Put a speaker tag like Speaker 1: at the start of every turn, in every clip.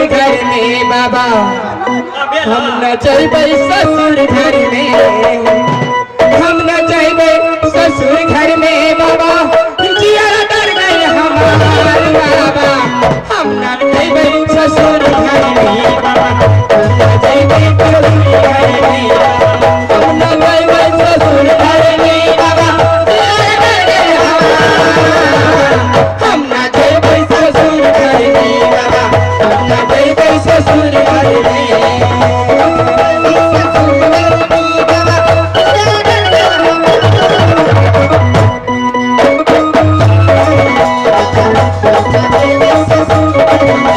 Speaker 1: घर में बाबा, हम न जइबै ससुर घर में, हम न जइबै ससुर घर में बाबा, जिया डर गइल हमार बाबा, हम न जइबै ससुर घर में बाबा, हम न जइबै ससुर घर में, हम न जइबै ससुर घर में बाबा, जिया डर गइल हमार, हम न जइबै ससुर घर में बाबा, हम न जइबै ससुर घर में।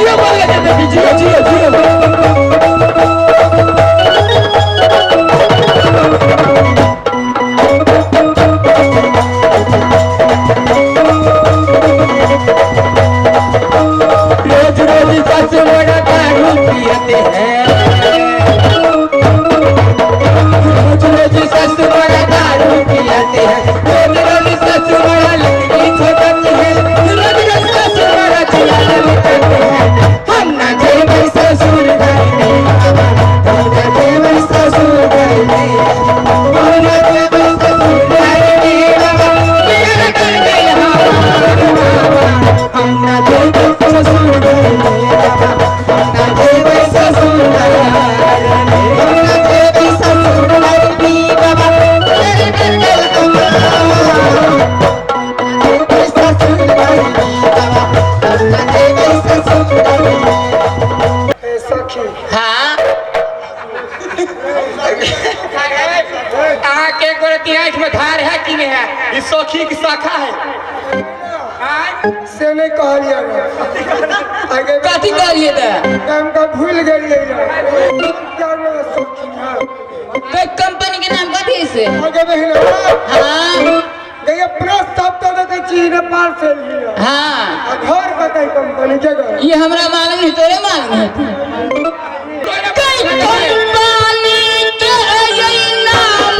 Speaker 1: जियो बोल के बेटी, जियो जियो जियो। रोज रोज सस मोरा दारू पियते हैं, रोज रोज सस मोरा दारू पियते हैं, रोज रोज सस मोरा लकड़ी ठोकते हैं, रोज रोज सस मोरा जिया लुटते हैं, हम ना जइबै ससुर घर में बाबा, हम ना जइबै ससुर घर में, हम ना जइबै ससुर घर में बाबा, जिया डर गइल हमार बाबा, हम ना जइबै ससुर घर में बाबा, हम ना जइबै ससुर घर में, हम ना जइबै ससुर घर में बाबा, जिया डर गइल हमार, जइबै ससुर घर में बाबा, हम ना जइबै ससुर घर में।
Speaker 2: ए सखी।
Speaker 1: हाँ, अहाँ के एक गोरती आँखि में धार है कि नहीं है?
Speaker 3: ई सखी की शाखा है।
Speaker 1: आँय?
Speaker 2: से नहीं कहलियै आगे।
Speaker 1: कथी कहलियै तऽ?
Speaker 2: हम का भूल गेलियै सखी।
Speaker 4: तो कंपनी के नाम कथी से?
Speaker 2: आगे बहिना।
Speaker 4: हाँ।
Speaker 2: गई अपना सब तो देखै छी नेपाल से लिया।
Speaker 4: हाँ।
Speaker 2: आ घर बताई कंपनी के घर।
Speaker 4: ये हमरा मालूम नहीं, तोरे मालूम है। कई कंपनी के ये नाम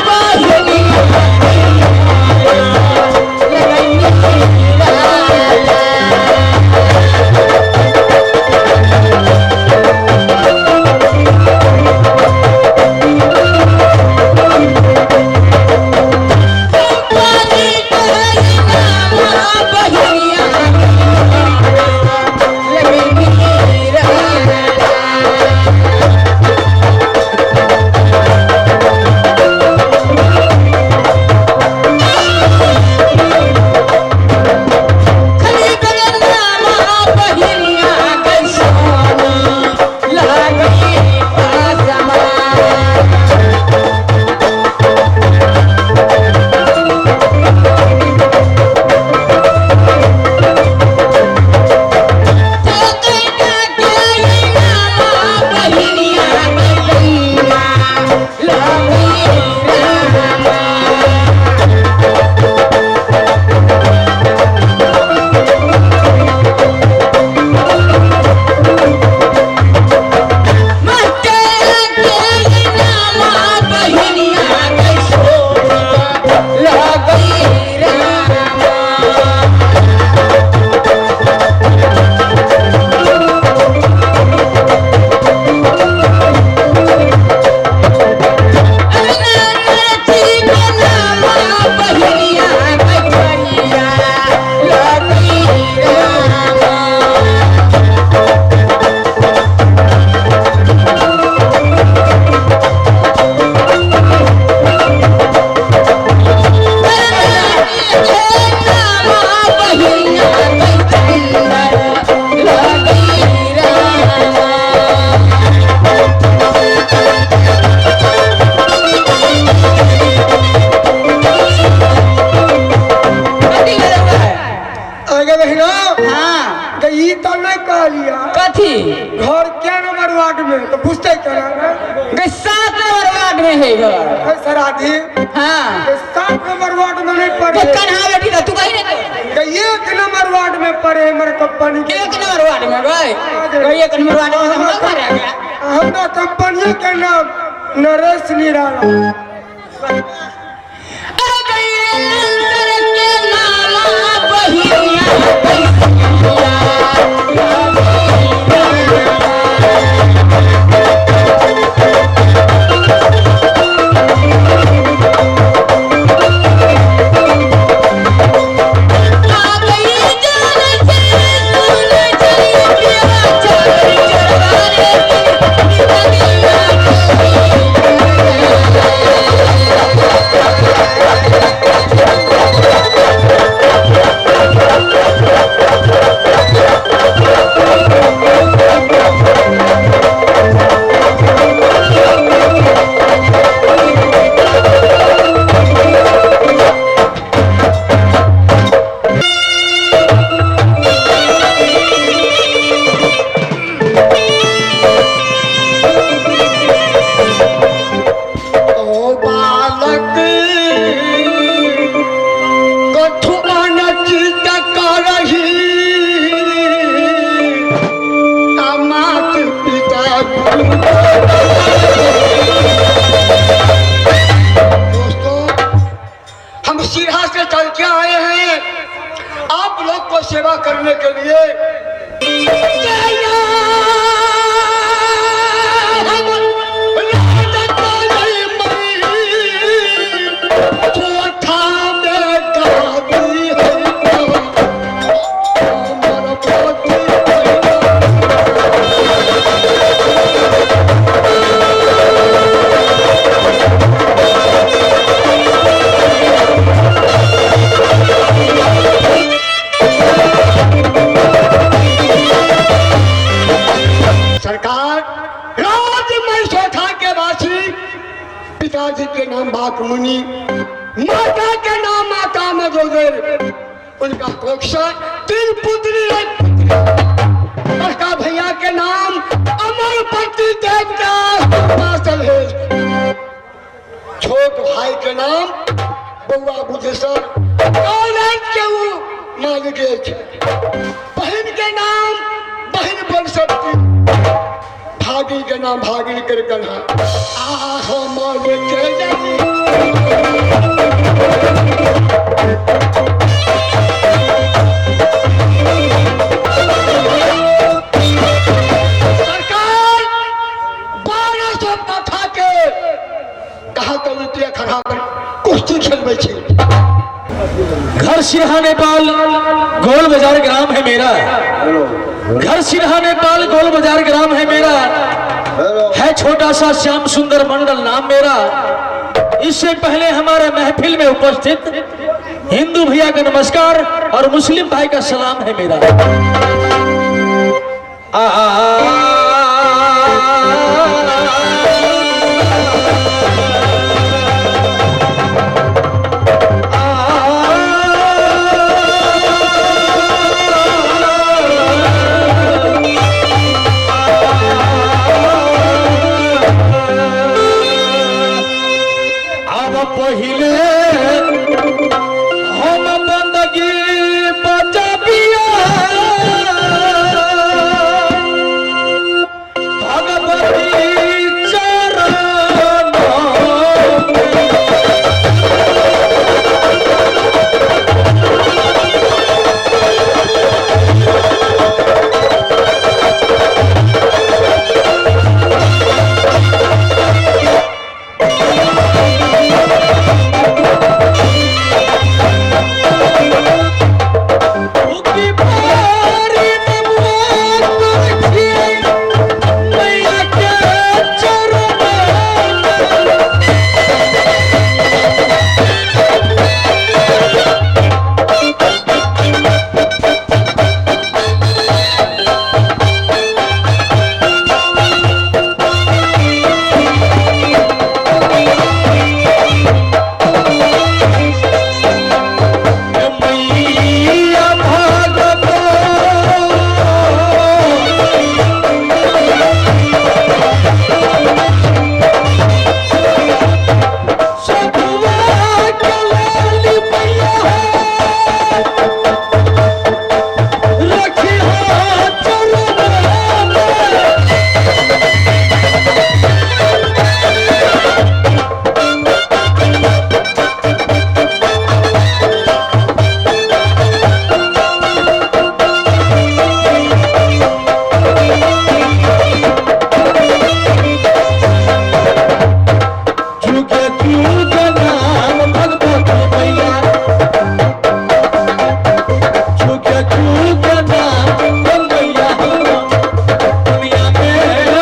Speaker 4: पहिली कंपनी के ये नाम पहिलिया लगनी रहा। खली बगनामा बहिनिया कैसोनी लागई पासमा। चौकैया के नामा बहिनिया कैसोना लागई रामा। मके के नामा बहिनिया कैसोना लागई रामा।
Speaker 2: आगे बहिना।
Speaker 4: हाँ।
Speaker 2: गई ई तो नहीं कहलिया।
Speaker 4: कथी?
Speaker 2: घर क्या नंबर वार्ड में तो पूछते केना ने?
Speaker 4: गई 7 नंबर वार्ड में है घर।
Speaker 2: ए सराधी।
Speaker 4: हाँ।
Speaker 2: ए 7 नंबर वार्ड में नहीं पड़े।
Speaker 4: तो कन्हा बेटी रह, तू कहीं नहीं।
Speaker 2: गई 1 नंबर वार्ड में पड़े हमारे कंपनी के।
Speaker 4: 1 नंबर वार्ड में गए। गई 1 नंबर वार्ड में हमरा घर आ गया।
Speaker 2: हमरा कंपनी के नाम नरेश निराला।
Speaker 4: अरे गई अंतर के नामा बहिनिया कैसिया।
Speaker 2: दोस्तों, हम सीधा से चल के आए हैं आप लोग को सेवा करने के लिए। सरकार राज मैसोठा के वासी, पिताजी के नाम बाक मुनि, माता के नाम माता मजोदर, उनका कोक्षा तीन पुत्री एक पुत्री। बड़का भैया के नाम अमरपति देवदास, छोट भाई के नाम बउआ बुद्धेश्वर, कॉलेज के ऊ मालिक अछि। बहिन के नाम बहिन बरसती, भागिन के नाम भागिन कर कन्हा। आ हमर के जानी। सरकार 1200 पठा के कहा तो रुपया खड़ा कर कुश्ती खेलबै छी।
Speaker 3: घर सिरहा नेपाल गोल बाजार ग्राम है मेरा, घर सिरहा नेपाल गोल बाजार ग्राम है मेरा, है छोटा सा श्याम सुंदर मंडल नाम मेरा। इससे पहले हमारे महफिल में उपस्थित हिंदू भैया का नमस्कार और मुस्लिम भाई का सलाम है मेरा। आ अब पहिले हम बंदगी बचबिया भगवती चरण में। उकी भारी नमुआ तुझे मैया के चरण में। मैया भागवत सतुआ के लाली मैया रखी हो चरण में। जुगे जुग नाम भगवती मैया, जुगे जुग नाम मैया दुनिया में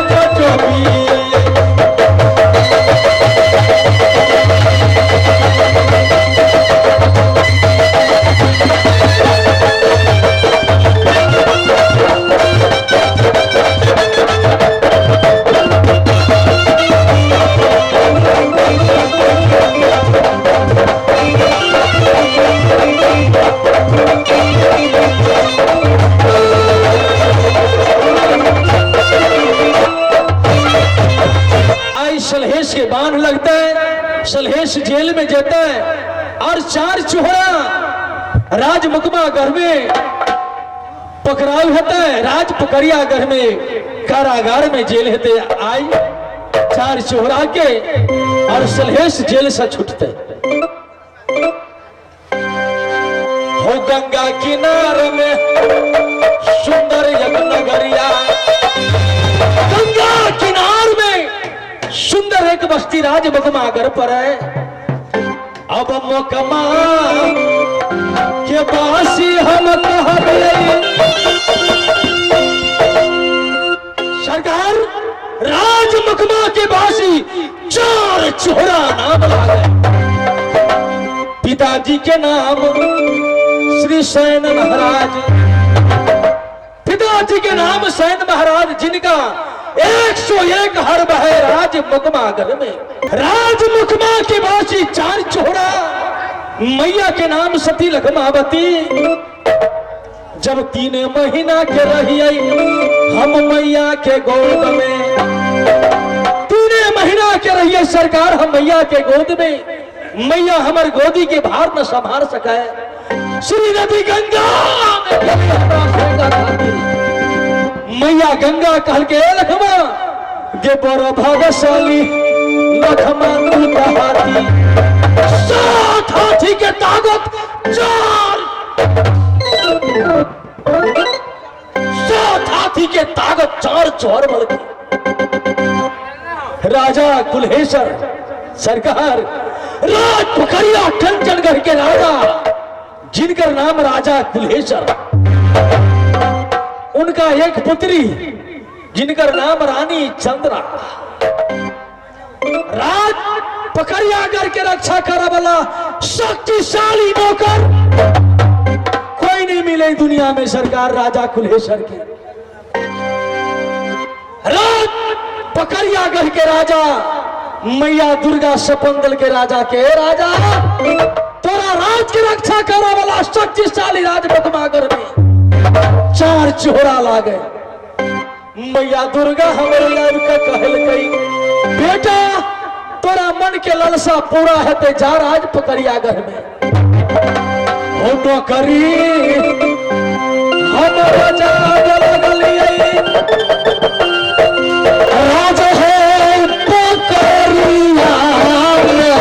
Speaker 3: बचबी। आई सलहेश के बांध लगता है, सलहेश जेल में जाता है और चार चोहरा राज मुकमा घर में पकड़ाव होता है, राज पकड़िया घर में कारागार में जेल हेते आई चार चोहरा के और सलहेश जेल से छूटते। हो गंगा किनार में सुंदर एक नगरिया, गंगा किनार में सुंदर एक बस्ती राज मकमागर पर है। अब मकमा के बासी हम कहबे सरकार, राज मकमा के बासी चार चोहरा नाम लागे। पिताजी के नाम श्री सैन महाराज, पिताजी के नाम सैन महाराज, जिनका 101 हर बहे राज मुकमागर में। राज मुकमा के बासी चार चोहरा, मैया के नाम सती लखमावती। जब 3 महीना के रही हम मैया के गोद में, 3 महीना के रहिए सरकार हम मैया के गोद में, मैया हमर गोदी के भार न संभाल सके। श्री नदी गंगा में मैया गंगा कहल के लखमा गे बड़ भाग्यशाली लखमा तू हाथी, 7 हाथी के ताकत 4, 7 हाथी के ताकत 4 चोर बल के। राजा कुल्हेश्वर सरकार राज पकड़िया कंचनगढ़ के राजा, जिनका नाम राजा कुल्हेश्वर, उनका एक पुत्री जिनका नाम रानी चंद्रा। राज पकड़िया करके रक्षा करे वाला शक्तिशाली नौकर कोई नहीं मिले दुनिया में सरकार राजा कुल्हेश्वर के। राज पकड़िया गढ़ के राजा मैया दुर्गा सपंदल के राजा के राजा, तोरा राज के रक्षा करे वाला शक्तिशाली राज बकमागर में 4 चोहरा लागे। मैया दुर्गा हमरे लाभ के कहल गई बेटा तोरा मन के लालसा पूरा हेते जा राज पकड़िया गढ़ में। हो नौकरी हम राजा लगलिए राज है पकड़िया में।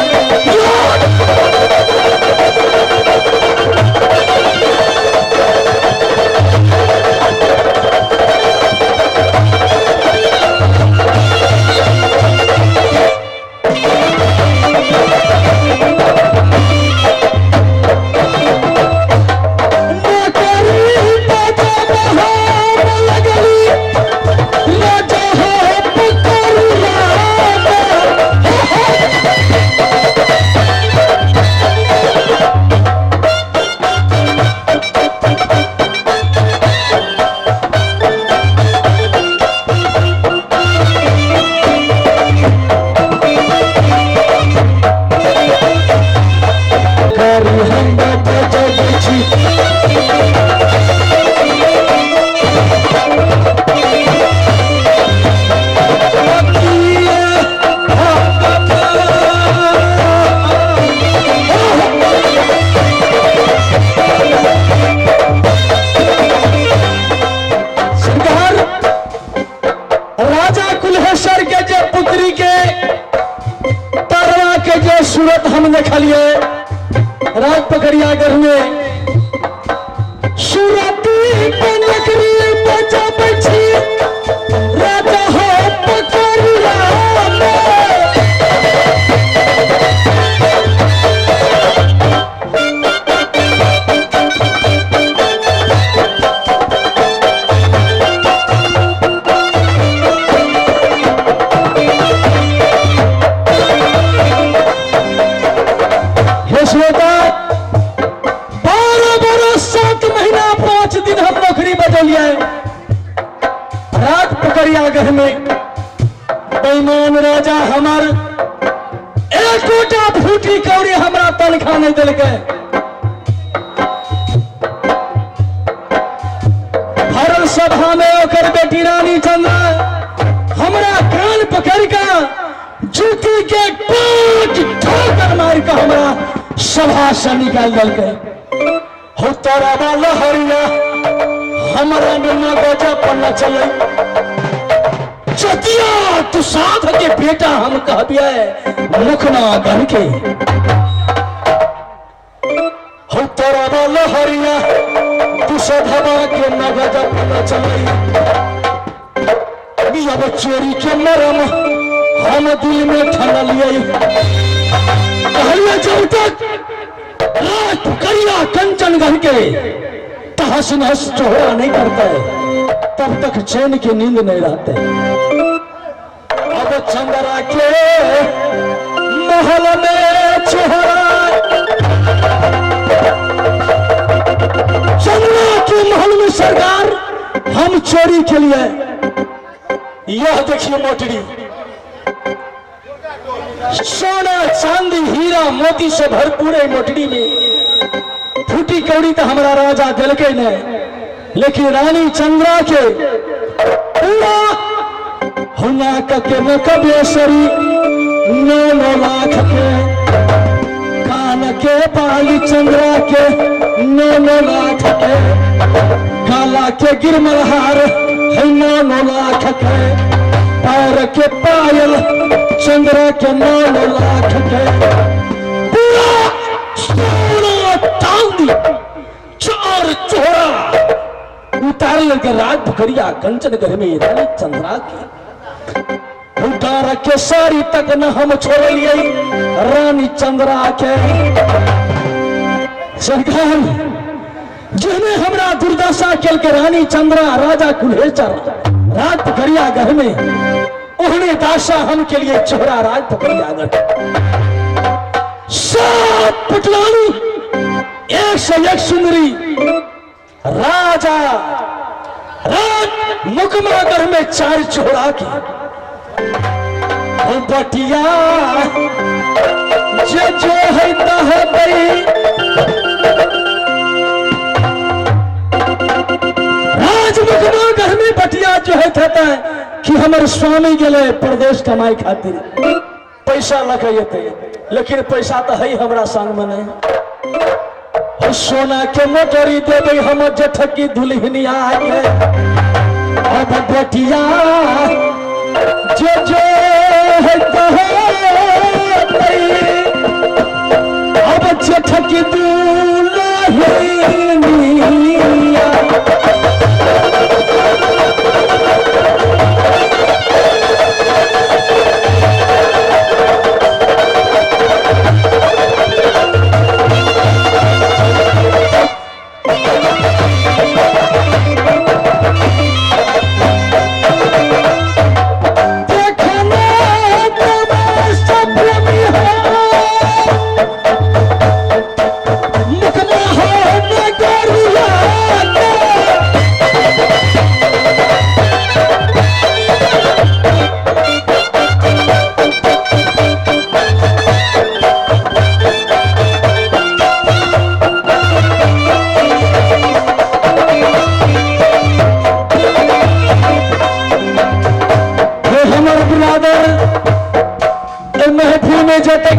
Speaker 3: सूरत हम देखलिए राज पकड़िया गढ़ में, सूरती नकरी बजाबै छी राजा हो पकड़िया में। श्रोता 12 बरस 7 महीना 5 दिन हम नौकरी बदलिए राज पकड़िया गढ़ में। बेईमान राजा हमार एकोटा फूटी कौड़ी हमरा तनखा नहीं दिलकै। भरल सभा में ओकर बेटी रानी चंद्रा हमरा कान पकड़ के जूती के 5 ठोकर मार के हमरा सभा से निकाल दिलकै। हो तोरा वाला हरिया हमरा बिना गजब पर न चले। दुसाध के बेटा हम कहबिए मुखना गढ़ के। हो तोरा लहरिया दुसधवा के नगद पता चलई, अब चोरी के मरम हम दिल में ठनलिए। कहलिए जब तक रात करिया कंचन घर के तहस नहस चोहरा नहीं करते तब तक चैन की नींद नहीं रहते। अब चंद्रा के महल में चोहरा, चंद्रा के महल में सरकार हम चोरी के लिए। यह देखिए मोटरी, सोना चांदी हीरा मोती से भरपूर है मोटरी में। फूटी कौड़ी तो हमारा राजा दिलके नहीं, लेकिन रानी चंद्रा के पूरा हुना के मुखबेसरी 9 लाख के, कान के बाली चंद्रा के 9 लाख के, गला के गिरमलहार है 9 लाख के, पैर के पायल चंद्रा के 9 लाख के, पूरा सोना चांदी चार चोरा उतार लगे राज भुखरिया कंचन घर में रानी चंद्रा के। उतार के सारी तक न हम छोड़ लिए रानी चंद्रा के। सरकार जिन्हें हमरा दुर्दशा केल के रानी चंद्रा राजा कुल्हेचर राज भुखरिया घर में, ओहने दासा हम के लिए चोरा राज भुखरिया घर। 7 पटलानी एक से एक सुंदरी राजा राज मुकमा घर में 4 चोरा की। ओ बटिया जे जो है तह बई, राज मुकमा घर में बटिया जो है कहता है कि हमर स्वामी गेले प्रदेश कमाई खातिर पैसा लगे जेते, लेकिन पैसा तो है हमरा संग में नहीं। सोना के मोटरी देबे हम जेठकी दुल्हनिया के। अब बटिया जे जो है तहे, अब जेठकी दुल्हनिया।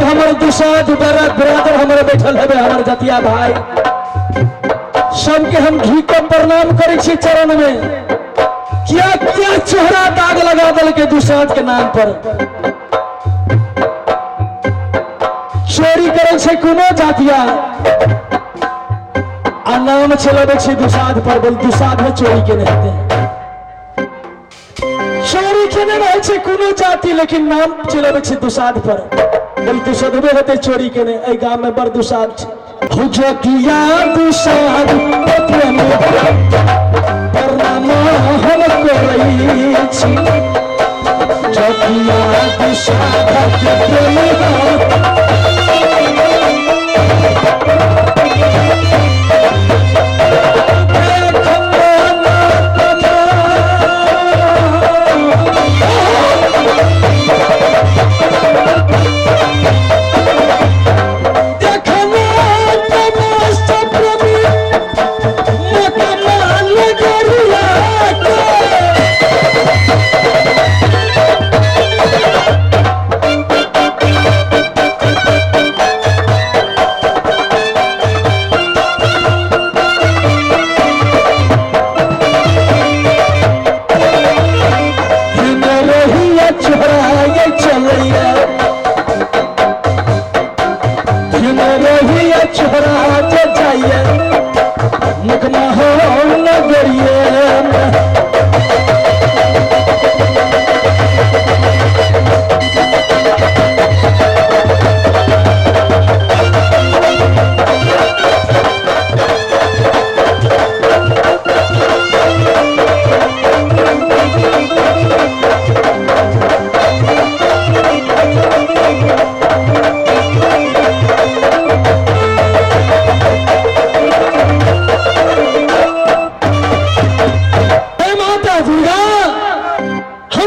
Speaker 3: हमर दुसाध ब्रादर हमर बैठल हेबे, हमर जतिया भाई सबके हम घी के प्रणाम करै छी चरण में। क्या क्या चेहरा दाग लगा दल के दुसाध के नाम पर। चोरी करै छै कोनो जातिया आ नाम चलबै छै दुसाध पर, बोल दुसाध में चोरी केने हेतै। चोरी केने रहै छै कोनो जाति, लेकिन नाम चलबै छै दुसाध पर, बोल दुसधबे हेतै चोरी केने। एहि गाम में बड़ दुसाध छै। जतिया दुसाध प्रणाम हम करै छी, जतिया दुसाध के प्रेम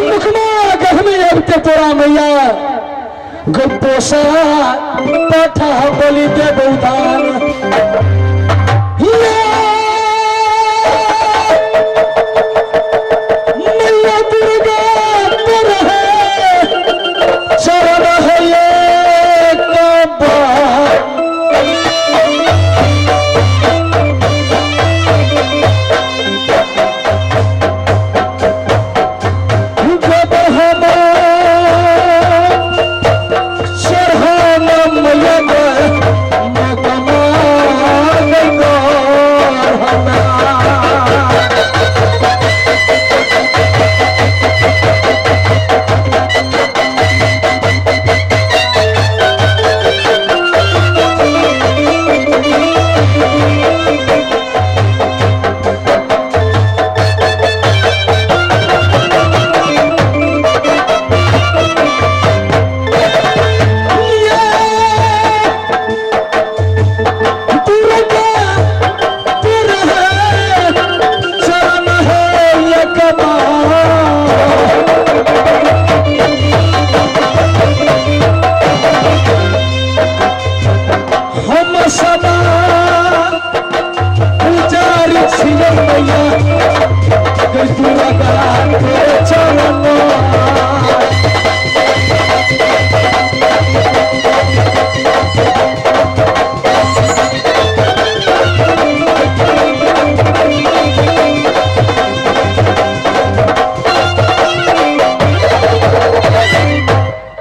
Speaker 3: सम्मुखमा गहमे अबते तोरा मैया गो पोसा पठा बलि देबौ दान।